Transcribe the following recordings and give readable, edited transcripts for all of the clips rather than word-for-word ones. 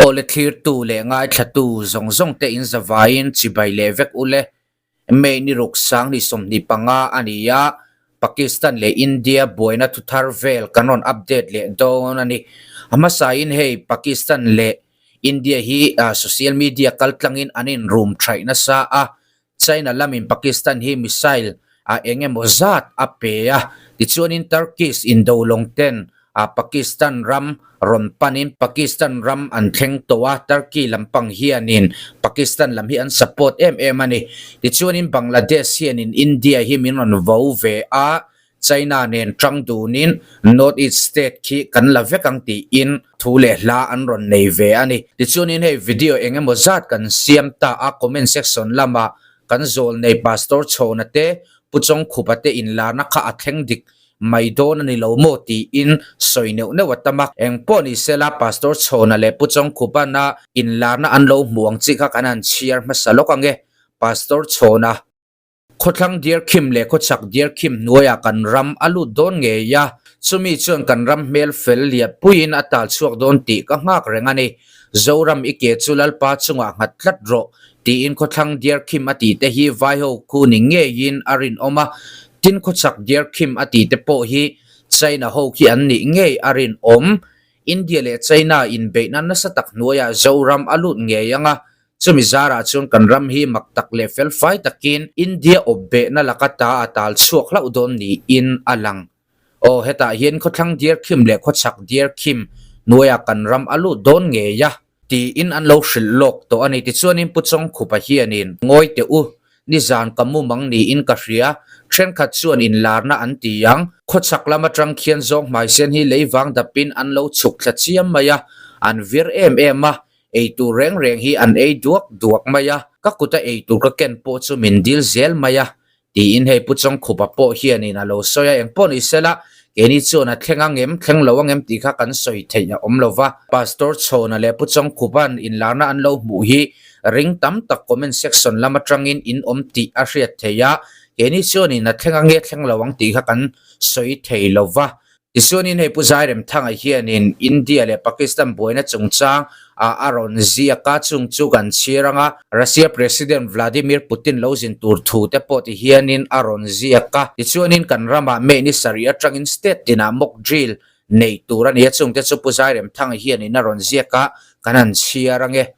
Awle thlirtu leh ngaithlatu zawng zawng te in zavaiin chibai leh vek ule. May ni ruk sang ni 25 a ni a, Pakistan leh India buaina thuthar vel kan rawn update leh dawn a ni. A hmasain hei Pakistan leh India hi social media kaltlangin an inrum thaih nasa a, China lamin Pakistan hi missile a eng emaw zat a pe a, tichuanin Turkish indolawng ten a Pakistan ram rawn panin Pakistan ram an thleng tawh a, Turkey lampang hianin Pakistan lam hi an support em em a ni. Tichuanin Bangladesh hianin India hi min rawn vo ve a, China nen tang dunin North East state khi kan la vek ang tiin thu leh hla an rawn nei ve a ni. Tichuanin hei video eng emaw zat kan siam ta a, comment section lamah kan zawl nei Pastor Chhawna te, Pu Chawngkhupa te inlarna kha a thleng dik mai dawn a ni lo maw tiin sawi neuh neuh a tam a. Eng pawh ni sela Pastor Chhawna leh Pu Chawngkhupana inlarna an lo hmu ang chi kha kan han chhiar hmasa lawk ang e. Pastor Chhawna. Khawthlang diarkhim leh khawchhak diarkhim hnuaiah kan ram a lut dawn ngei a, chumi chuan kan ram hmel fel liat puiin a tal chhuak dawn tih ka nghak reng a ni. Zoram i ke chu Lalpa chungah nghat tlat rawh, tiin khawthlang diarkhim a tihte hi vaiho khu ni ngeiin a rinawm a, tin khawchhak diarkhim a tihte pawh hi China ho khi an nih ngei a rinawm. India leh China inbeihna nasa tak hnuaiah Zoram a lut ngei ang a, Chumi zarah chuan kan ram hi mak tak leh felfai takin India awp behna laka ta a tal chhuak hlauh dawn niin a lang. Aw, hetah hian khawthlang diar khim leh khawchhak diar khim hnuaiah kan ram a lut dawn ngei a, tiin an lo hrilh lawk tawh a ni. Tichuanin Pu Chawngkhupa hianin, Ngawi teh u, nizan ka mumang niin ka hria, thenkhat chuan inlarna an ti ang. Khawchhak lam atang khian zawng hmaisen hi leivang dapin an lo chhuk thla chiam mai a, an vir em em a, Ei tur reng reng hi an ei duak duak mai a, ka kuta ei tur ka ken pawh chu min dil zel mai a, tiin hei Pu Chawngkhupa pawh hianin a lo sawi a, engpawh ni sela, keini chuan a thleng ang em, thleng lo ang em tih kha kan sawi theih a awm lo va. Pastor Chhawna leh Pu Chawngkhupa'n inlarna an lo hmuh hi ring tam tak comment section lam atangin in awm tih a hriat theih a, keini chuanin a thleng ang nge thleng lo ang tih kha kan sawi thei lo va. Tichuanin hei Pu Zairemthanga hianin India leh Pakistan buaina chungchang ah a rawn ziak a, chung chu kan chhir ang a, Russia President Vladimir Putin lo zin tur thu te pawh ti hianin a rawn ziak a. Tichuanin kan ramah May ni sarih atangin state tinah mock drill neih tur a ni a, chungte chu Pu Zairemthanga hianin a rawn ziak a, kan han chhiar ang e.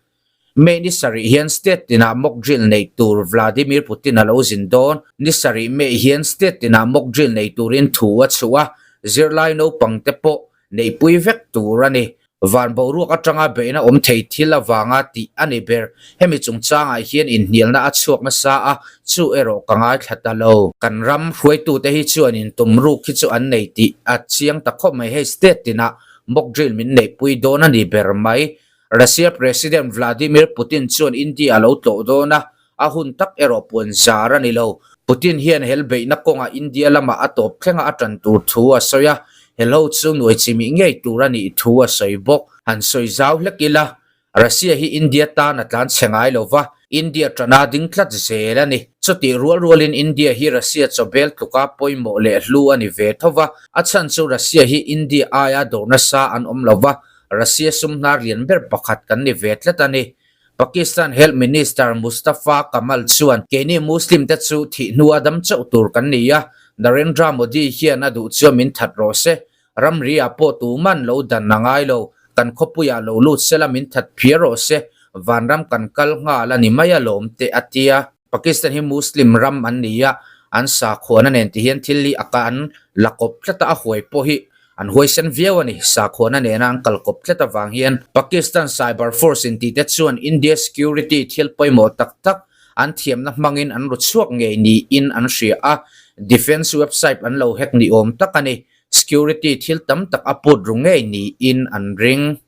May ni sarih hian state tinah mock drill nei tur Vladimir Putin a lo zin dawn. Ni sarih May hian state tinah mock drill nei turin thu a chhuah a, zirlai naupang te pawh neihpui vek tur a ni. Van boruak atanga beihna awm thei thil avanga tih a ni ber. Hemi chungchangah hian inhnialna a chhuak nasa a, chu erawh ka ngaithla ta lo. Kan ram hruaitute hi chuan intumruk hi chu an nei tih a chiang ta khawp mai. Hei state tinah mock drill min neihpui dawn a ni ber mai. Russia President Vladimir Putin chuan India a lo tlawh dawn a, a hun tak erawh puan zar a ni lo. Putin hian hel beihna kawngah India lamah a tawp thlenga a tan tur thu a sawi a, helho chu nuai chimih ngei tur a nih thu a sawi bawk. Han sawi zau hlek ila, Russia hi India tan a tlan chhe ngai lo va, India tana ding tlat zel a ni. Chutih rual rualin India hi Russia chawbel tluka pawimawh leh hlu a ni ve tho va, a chhan chu Russia hi India aia dawr nasa an awm lo va, Russia sum hnar lian ber pakhat kan ni ve tlat a ni. Pakistan Health Minister Mustafa Kamal chuan keini Muslim te chu thih hnua dam chauh tur kan ni a, Narendra Modi hian a duh chuan min that rawh se, ramri ah pawh tuman lo dan a ngai lo, kan khawpuiah lo lut sela min that phiar rawh se, vanram kan kal nghal a ni mai alawm te a ti a. Pakistan hi Muslim ram an ni a, an sakhuana nen ti hian thil hi a ka an la kawp tlat a, a huai pawh hi an huaisen viau a ni. Sakhuana nena an kal kawp tlat avang hian Pakistan Cyber Force intih te chuan India security thil pawimawh tak tak an thiamna hmangin an ru chhuak ngei niin an hria a, defence website an lo hack ni awm tak a ni. Security thil tam tak a put ru ngei niin an ring.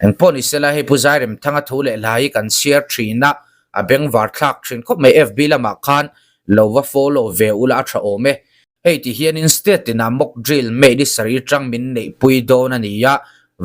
Engpawh ni sela hei Pu Zairemthanga thu leh hla hi kan chhiar thin a, a bengvar thlak thin khawp mai FB lamah khan lo va follow ve ula a tha awm e. Hei ti hianin state tinah mock drill May ni sarih atang min neihpui dawn a ni a,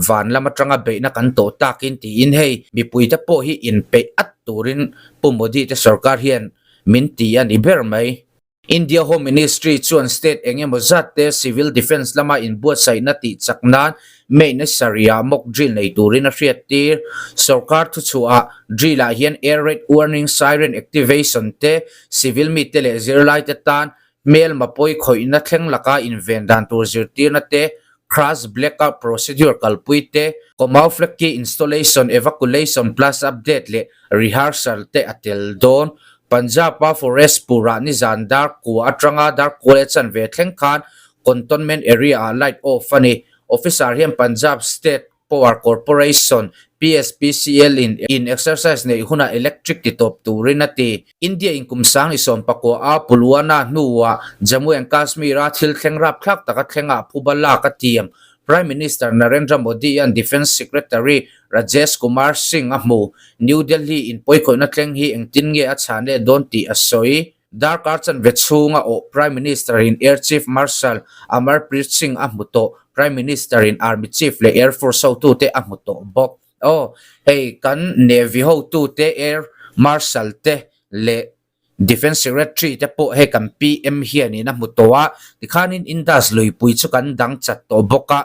van lam atanga beihna kan tawh takin tiin hei mipuite pawh hi inpeih at turin Pu Modi te sorkar hian min ti a ni ber mai. India Home Ministry chuan state eng emaw zat te civil defence lama inbuatsaihna tih chak nan May ni sarihah mock drill nei turin a hriattir. Sorkar thuchhuahah drill ah hian air raid warning siren activation te, civil mite leh zirlaite tan hmelma pawi khawihna thleng laka inven dan tur zirtirna te, crash blackout procedure kalpui te, Comaufle key installation, evacuation plus update leh rehearsal te a tel dawn. Punjab-a Forestpur-ah nizan dar kua atanga dar kua leh chanve thleng khan Cantonment area-ah light off a ni. Officer hian Punjab State Power Corporation, PSPCL, in in exercise neih hunah electric ti tawp turin a ti. India in kum sang ni 14 a Pulwana hnuah Jammu and Kashmir-a thil thleng rapthlak taka thlengah phuba lak a tiam. Prime Minister Narendra Modi-a'n Defence Secretary Rajesh Kumar Singh a hmu. New Delhi in pawikhawihna thleng hi engtin nge a chhan leh dawn tih a sawi. Darkar chanve chhunga awh Prime Minister in Air Chief Marshal Amarpreet Singh a hmu tawh. Prime Minister in Army Chief leh Air Force hotute a hmu tawh bawk. Aw, hei kan Navy hotute Air Marshal te leh Defence Secretary te pawh hei kan PM hianin a hmu tawh a, tikhanin Indus luipui chu kan dang chat tawh bawk a,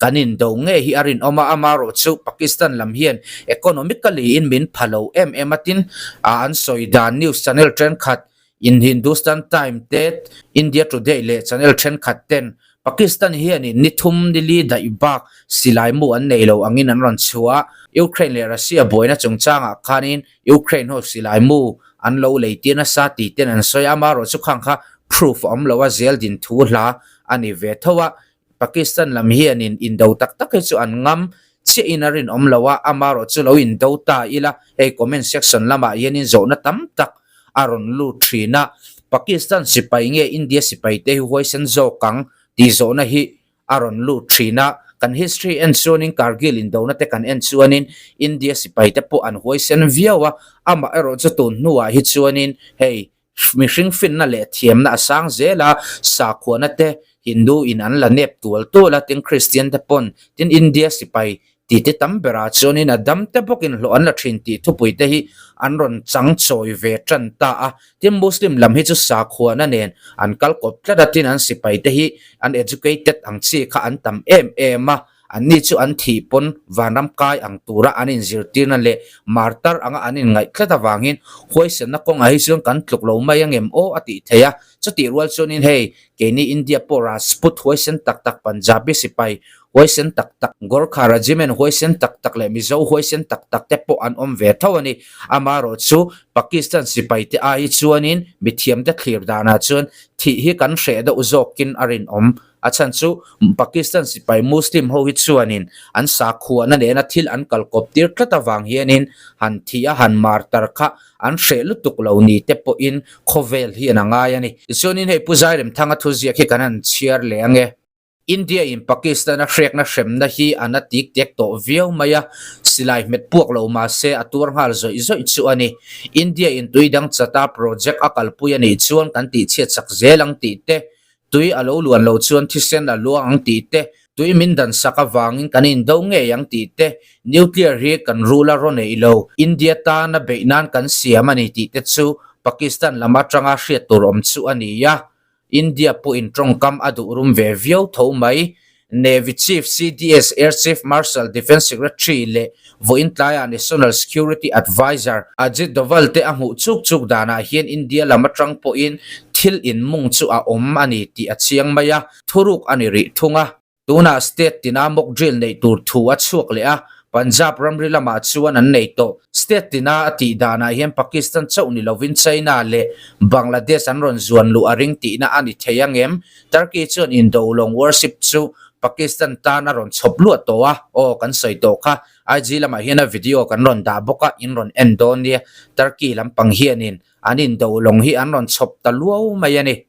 kan indo nge hi a rinawm a, amarawh chu Pakistan lam hian economically in min pha lo em em a tin a an sawi dan news channel thenkhat in Hindustan Time te India Today leh channel thenkhat ten Pakistan hian in ni thum ni li daih bak silai mu an nei lo angin an rawn chhuah a, Ukraine leh Russia buaina chungchangah khanin Ukraine ho silai mu an lo lei tir nasa tih ten an sawi a, amarawh chu khang kha proof a awm lo a, zel din thu hla a ni ve tho a, Pakistan lam hianin indo tak tak hi chu an ngam chiahin a rinawm lo a, amarawh chu lo indo ta ila hei comment section lamah hianin zawhna tam tak a rawn lut thin a, Pakistan sipai nge India sipai te hi huaisen zawk ang tih zawhna hi a rawn lut thin a, kan history en chuanin Kargil indona te kan en chuanin India sipai te pawh an huaisen viau a, amaherawh chu tun hnuah hi chuanin hei Mihring finna leh thiamna a sang zel a, sakhuana te Hindu in an la nep tual tual a, tin Kristian te pawn, tin India sipai tih te tam berah chuanin a dam te bawkin hlawh an la thin tih thupui te hi an rawn chang chawi ve tan ta a, tin Muslim lam hi chu sakhuana nen an kal kawp tlat a, tin an sipai te hi an educated ang chi kha an tam em em a. Anni chu an thih pawn vanram kai ang tura an inzirtirna leh martar anga an inngaih tlat avangin huaisenna kawngah hi chuan kan tluk lo mai angem aw a tih theih a. Chutih rual chuanin hei keini India pawh Rajput huaisen tak tak, Punjabi sipai huaisen tak tak, Gorkha Regiment huaisen tak tak leh Mizo huaisen tak tak te pawh an awm ve tho a ni. Amaherawh chu Pakistan sipaite ai hi chuanin mithiamte thlir danah chuan thih hi kan hreh deuh zawkin a rinawm. A chhan chu Pakistan sipai Muslim ho hi chuanin an sakhuana nena thil an kalkawp tir tlat avang hianin han thi a han martar kha an hreh lutuk lo ni te pawhin khawvel hian a ngai a ni. Tichuanin hei Pu Zairemthanga thuziak hi kan han chhiar leh ange. India in Pakistan a hrekna hremna hi a na tik tek tawh viau mai a, silai hmet puak lo mahse a tuar nghal zawih zawih chu a ni. India in tui dang chata project a kalpui a nih chuan kan tihchhiat chak zel ang tih te Tui a lo luan lo chuan thisen a luang ang tih te, tui min dan sak avangin kan indo ngei ang tih te, nuclear hi kan rul a rawn eih lo, India tana beih nan kan siam a ni tih te chu Pakistan lam atanga hriat tur awm chu a ni a. India pawhin tawngkam a duh rum ve viau tho mai. Navy Chief, CDS, Air Chief Marshal, Defence Secretary leh vawiin tlaiah National Security Adviser Ajit Doval te a hmuh chuk chuk danah hian India lam atang pawhin thil inmung chu a awm a ni tih a chiang mai a, thuruk a ni rih thung a. Tunah state tina mock drill neih tur thu a chhuak leh a, Punjab ramri lamah chuan an nei tawh. State tina a tih danah hian Pakistan chauh ni lovin China leh Bangladesh an rawn zuan luh a ring tihna a ni thei angem? Turkey chuan indo lawng warship chu Pakistan tan a rawn chhawp luah tawh a, aw kan sawi tawh kha. IG lamah hian a video kan rawn dah bawk a, in rawn en dawn nia. Turkey lampang hianin an indo lawng hi an rawn chhawp ta luau mai a ni.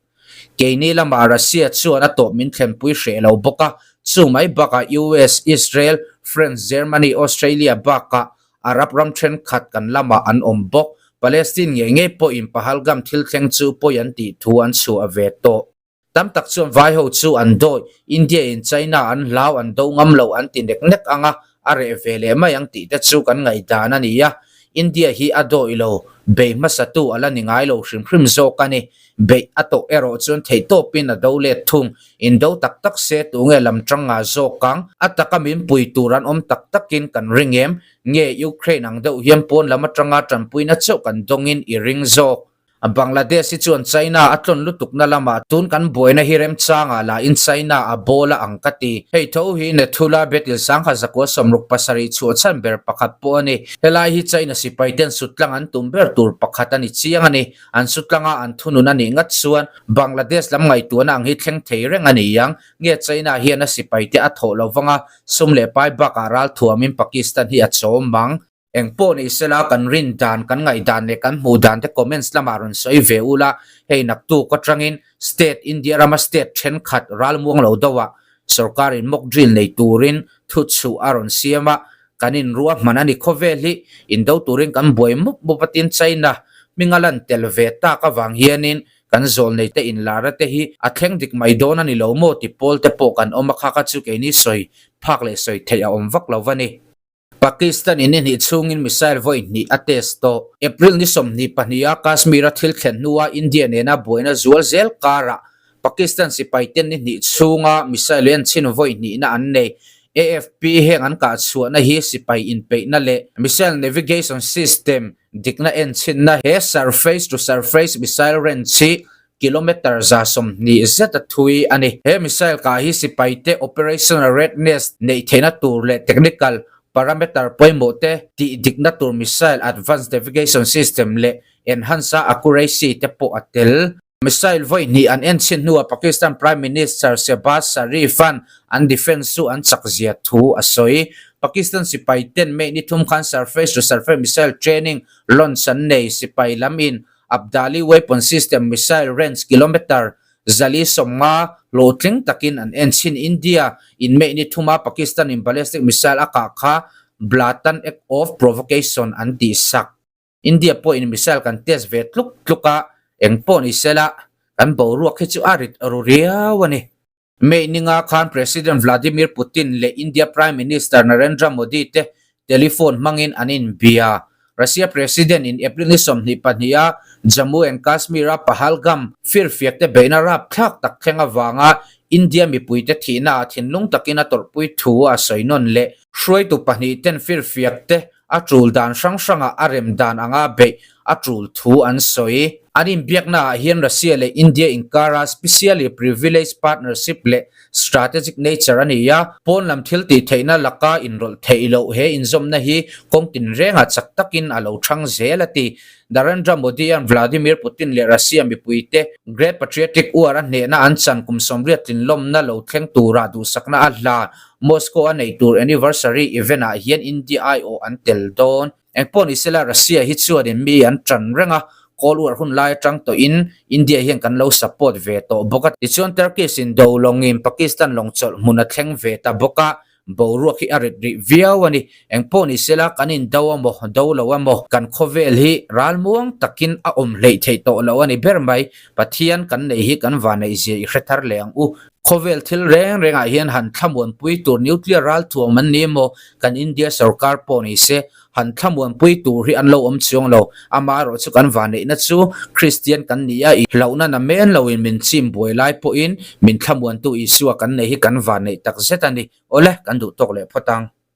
Keini lamah Russia chuan a tawp min thlenpui hreh lo bawk a, chu mai bakah US, Israel, France, Germany, Australia bakah Arab ram thenkhat kan lamah an awm bawk. Palestine ngei ngei pawhin Pahalgam thil thleng chu pawi an tih thu an chhuah ve tawh. Tam tak chuan vai ho chu an dawi, India in China an hlau an do ngam lo an ti nek nek ang a, a reh ve leh mai ang tih te chu kan ngaihdan a ni a. India hi a dawih lo, bei hmasatu a la ni ngai lo hrim hrim zawk a ni. Beih a tawh erawh chuan theihtawpin a do let thung. Indo tak tak se tunge lam tang nga zawk ang? A taka min pui tur an awm tak takin kan ring em? Nge Ukraine ang deuh hian pawn lam atanga tanpuina chauh kan dawngin i ring zawk? Bangladesh hi chuan China a tlawn lutukna lamah tun kan buaina hi remchangah lahin China a bawl a ang ka ti. Hei tho hi Nethula Betil sangha zakua 67 chhuah chhan ber pakhat pawh a ni. Helai hi China sipaiten sutlang an tum ber tur pakhat a ni chiang a ni. An sutlanga an thunun a nih ngat chuan Bangladesh lam ngaihtuahna ang hi thleng thei reng a ni ang. Nge China hian a sipaite a thawh lo vanga sum leh pai bakah ralthuamin Pakistan hi a chawm ang. Eng pawh ni sela kan rin dan, kan ngaihdan leh kan hmuh dan te comments lamah rawn sawi ve ula, hei naktuk atangin state, India rama state thenkhat ralmuang lo deuhah sorkarin mock drill nei turin thuchhuh a rawn siam a, kan inruahman a ni khawvel hi indo turin kan buai mup mup a tin China hminga lan tel ve tak avang hianin kan zawlnei te inlara te hi a thleng dik mai dawn a ni lo maw ti pawl te pawh kan awm a kha kha chu keini sawi phak leh sawi theih a awm vak lo va ni. Pakistan in ni hnih chhungin missile vawi hnih a test tawh. April ni 22 a Kashmir-a thil thlen hnua India nena buaina zual zel karah Pakistan sipai ten ni hnih chhunga missile en chhin vawi hnihna an nei. AFP heng an kah chhuahna hi sipai inpeihna leh missile navigation system dikna en chhinna he surface to surface missile range hi kilometre 120 zet a thui a ni. He missile kah hi sipaite operational readiness neih theihna tur leh technical parameter pawimawh te tih dikna tur missile advanced navigation system leh enhance a accuracy te pawh a tel. Missile vawi hnih an en chhin hnuah Pakistan Prime Minister Shehbaz Sharif-a'n an defence chu an chak zia thu a sawi. Pakistan sipai ten May ni thum khan surface to surface missile training launch an nei. Sipai lam in Abdali weapon system missile range kilometre 450 hlawhtling takin an en chhin. India in May ni thuma Pakistan in ballistic missile a kah kha blatant act of provocation an tih sak. India pawhin missile kan test ve tluk tluk a, eng pawh ni sela kan boruak hi chu a rit ru riau a ni. May ninga khan President Vladimir Putin leh India Prime Minister Narendra Modi te telephone hmangin an inbia. Russia President in April ni 22 a Jammu and Kashmir a Pahalgam firfiak te beihna rapthlak tak thleng avanga India mipuite thihna ah thinlung takin a tawrhpui thu a sawi nawn leh. Hruaitu pahnih ten firfiak te a tul dan hrang hrangah a rem dan anga beih a tul thu an sawi. An inbiaknaah hian Russia leh India inkara specially privileged partnership leh strategic nature a ni a, pawn lam thil tih theihna laka inrawlh theih loh he inzawmna hi kawng tinrengah chak takin a lo thang zel a ti. Narendra Modi-a'n Vladimir Putin leh Russia mipuite Great Patriotic War a hnehna an chan kum 80 tlinlawmna lo thleng tura duhsakna a hlan. Moscow a neih tur anniversary event ah hian India aiawh an tel dawn. Engpawh ni sela Russia hi chuanin mi an tan reng a, Cold War hun lai atang tawhin India hian kan lo support ve tawh bawk a. Tichuan Turkish in do lawngin Pakistan lawng chawlh hmun a thleng ve ta bawk a, boruak hi a rit rih viau a ni. Engpawh ni sela kan in do emaw do lo emaw kan khawvel hi ralmuang takin a awm hleih theih tawh lo a ni ber mai. Pathian kan neih hi kan vanneih zia i hre thar leh ang u. Khawvel thil reng rengah hian han thlamuanpui tur nuclear ralthuam an ni emaw kan India sorkar pawh ni se han thlamuanpui tur hi an lo awm chuang lo. Amaherawh chu kan vanneihna chu Kristian kan ni a, i hlauhna na men loin min chim buai lai pawhin min thlamuantu Isua kan nei hi kan vanneih tak zet a ni. Awle, kan duh tawk leh phawt ang.